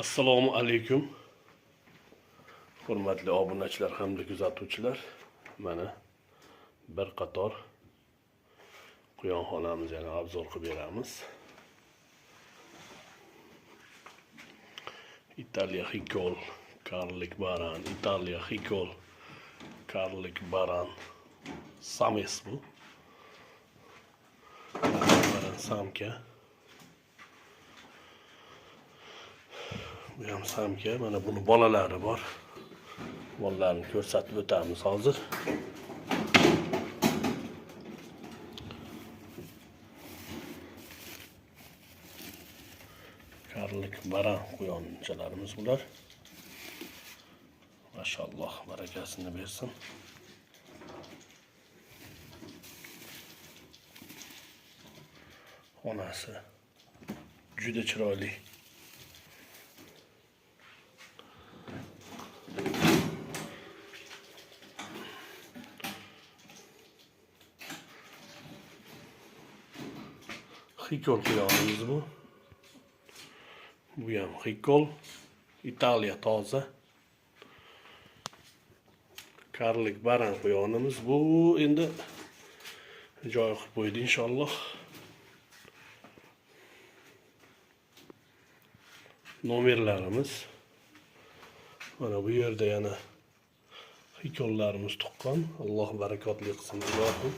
Assalomu alaykum. Hurmatli obunachilar hamda kuzatuvchilar. Mana bir qator quyonxonamiz yana obzor qilib beramiz. Italiya Hikol, Karlik Baran, Italiya Hikol, Karlik Baran. Sames bu. Baran samka. Bu ham samka. Mana buni bolalari bor. Bolalarini ko'rsatib o'tamiz hozir. Karlik baran quyonchalarimiz bular. Mashalloh, barakasini bersin. Xonasi juda chiroyli. Hikol quyonimiz bu. Bu ham Hikol. Italiya toza. Karlik baran quyonimiz bu endi joy qilib qo'ydi inshaalloh. Nomerlarimiz mana bu yerda yana hikollarimiz tuqqan. Alloh barakotli qilsin ilohim.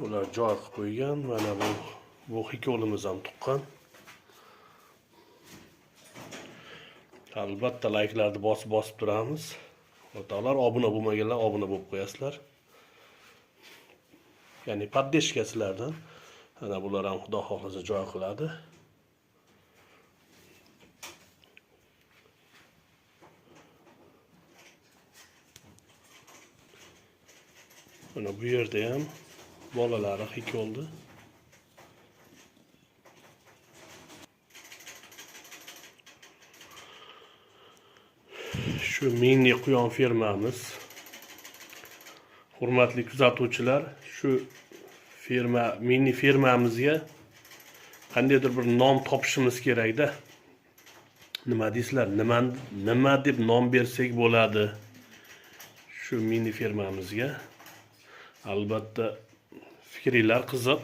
Ular joy qilib qo'ygan. Mana bu hikolimiz ham tuqqan. Albatta layklarni bosib turamiz. O'rtoqlar, obuna bo'lmaganlar obuna bo'lib qo'yasizlar. Ya'ni поддержка sizlardan. Ana bular ham Xudo xohlasa joy qiladi. Mana bu yerda ham bolalari hikoldi. Shu mini quyon fermamiz. Hurmatli kuzatuvchilar, shu firma, mini fermamizga qandaydir bir nom topishimiz kerakda. Nima deysizlar? Nima deb nom bersak bo'ladi shu mini fermamizga? Albatta fikringlar qiziq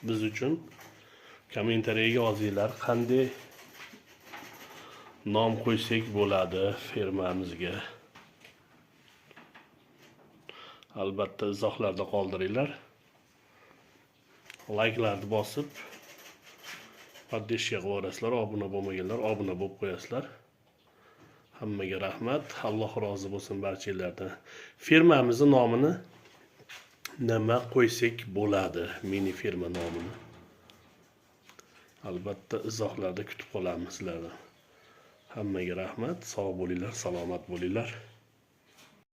biz uchun. Kommentariyaga yozinglar, qanday nom qo'ysak bo'ladi fermamizga. Albatta izohlarda qoldiringlar. Layklarni bosib, поддержка qilib yuborasizlar, obuna bo'lmaganlar obuna bo'lib qo'yasizlar. Hammaga rahmat. Alloh rozi bo'lsin barchalardan. Fermamizning nomini nima qo'ysak bo'ladi? Mini ferma nomini. Albatta izohlarda kutib qolamiz sizlardan. Hammaga rahmat. Sog' bo'linglar, salomat bo'linglar.